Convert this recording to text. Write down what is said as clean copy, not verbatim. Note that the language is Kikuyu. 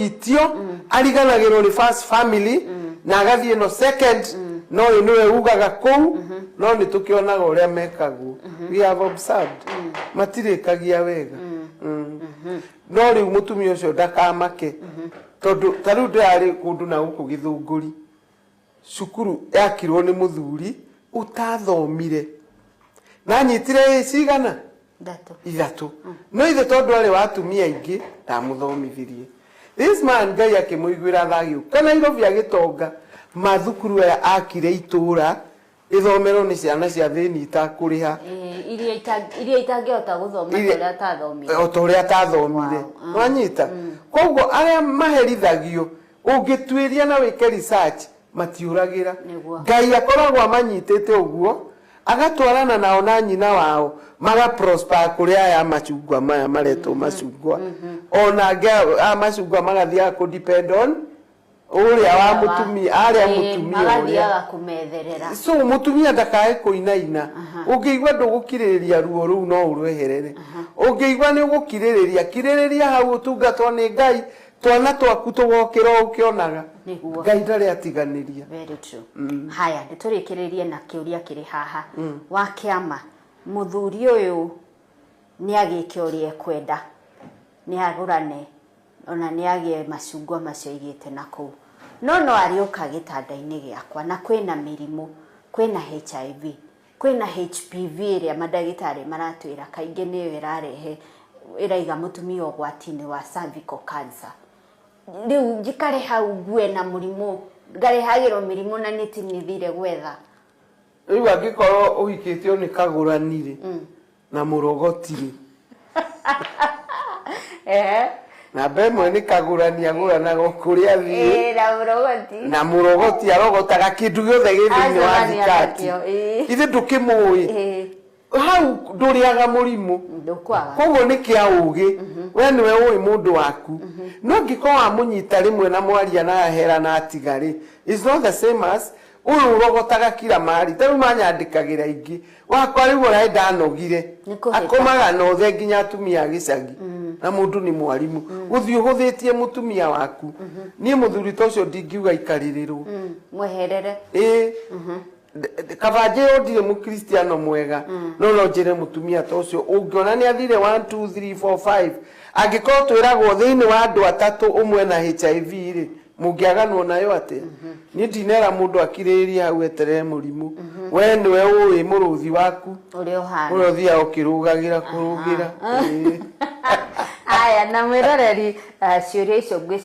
kũritio, ariganagĩrwo nĩ first family na agathiĩ no second, no ũyũ nĩwe ugaga kũu. No nĩ tũkĩonaga ũrĩa mekagwo, we have observed, matirĩkagia wega. No rĩu mũtumia ũcio ndakamake, tondũ ta rĩu ndĩrarĩ kũndũ na gũkũ Gĩthũngũri, cukuru yakirwo nĩ mũthuri ũtathomire na anyitire ĩ cigana? Ithatũ. Ithatũ. No ithe tondũ arĩ wa atumia aingĩ, ndamũthomithirie. This man, Ngai akĩmũiguĩra tha, agĩũka Nairobi, agĩtonga. Mathukuru aya akire itũra ĩthomerwo nĩ ciana cia thĩni itakũrĩha. Iria itangĩhota gũthoma ta ũrĩa atathomire. O ta ũrĩa atathomire. Wanyita? Koguo arĩa maherithagio, ũngĩtuĩria na wĩke research, matiũragĩra. Ngai akoragwo amanyitĩte ũguo, agatwarana nao na nyina wao, maga prosper. Kũrĩa aya macungwa maya maretwo macungwa, ona angĩ aya macungwa magathiaga kũ depend on ũrĩa wa mũtumia arĩa mũtumia ũrĩa magathiaga kũmetherera. So mũtumia ndakae kũinaina. Ũngĩigua ndũgũkirĩrĩria ruo rũu, no ũrweherere. Ũngĩigua nĩ ũgũkirĩrĩria, kirĩrĩria hau, ũtungatwo nĩ Ngai, twana twaku tũgokĩra o ũkĩonaga. Ngai ndarĩ atiganĩria. Very true. Haya, nĩ tũrĩkĩrĩrie na kĩũria kĩrĩ haha wa kĩama. Mũthuri ũyũ nĩ agĩke ũrĩa ekwenda, nĩ agũrane, ona nĩ agĩe macungwa macio aigĩte na kũu, no no arĩũka gĩtanda-inĩ gĩakwa na kwĩna mĩrimũ, kwĩna HIV, kwĩna HPV ĩrĩa mandagĩtarĩ maratwĩra kaingĩ nĩyo ĩrarehe, ĩraiga mũtumia ũgwati-inĩ wa cervical cancer. Rĩu njikare hau ngue na mũrimũ, ngarehagĩrwo mĩrimũ na nĩ ti nĩthire gwetha? Rĩu angĩkorwo ũhikĩtio nĩ kagũrani rĩ, na mũrogoti rĩ, namba ĩmwe nĩ kagũrani, agũranaga o kũrĩa athiĩ. Na mũrogoti. Na mũrogoti arogotaga kĩndũ gĩothe gĩ thĩinĩ wa Acemania thikati. nakĩo, ĩĩ. Ithe ndũkĩmũĩ. Hau ndũrĩaga mũrimũ. Ndũkwaga. Koguo nĩ kĩa ũgĩ, we nĩwe ũĩ mũndũ waku. No angĩkorwo wamũnyita rĩmwe na mwaria na ahera na atiga rĩ, is not the same as ũyũ ũrogotaga kila mahali. Ta rĩu manyandĩkagĩra aingĩ wakwa, rĩu ona ndanogire. Nĩ kũhĩta. Akomaga na othe nginya atumia a gĩcagi, na mũndũ nĩ mwarimũ, gũthiĩ ũhũthĩtie mũtumia waku. Niĩ mũthuri ta ũcio ndingiuga ikarĩrĩrwo. Mweherere. Ĩĩ. Kaba njĩrwo ndirĩ mũkristiano mwega, no no njĩre mũtumia ta ũcio, ũngĩona nĩ athire 1 2 3 4 5, angĩkorwo twĩragwo thĩinĩ wa andũ atatũ ũmwe na HIV rĩ, mũngĩaganwo nayo atĩa? Niĩ ndinera mũndũ akirĩrĩrie hau eterere mũrimũ. We nĩwe ũĩ mũrũthi waku ũrĩa ũhana, ũrĩa ũthiaga ũkĩrũgagĩra kũrũgĩra. Ĩĩ. Aya, na mwĩroreri, ciũria icio ngwĩ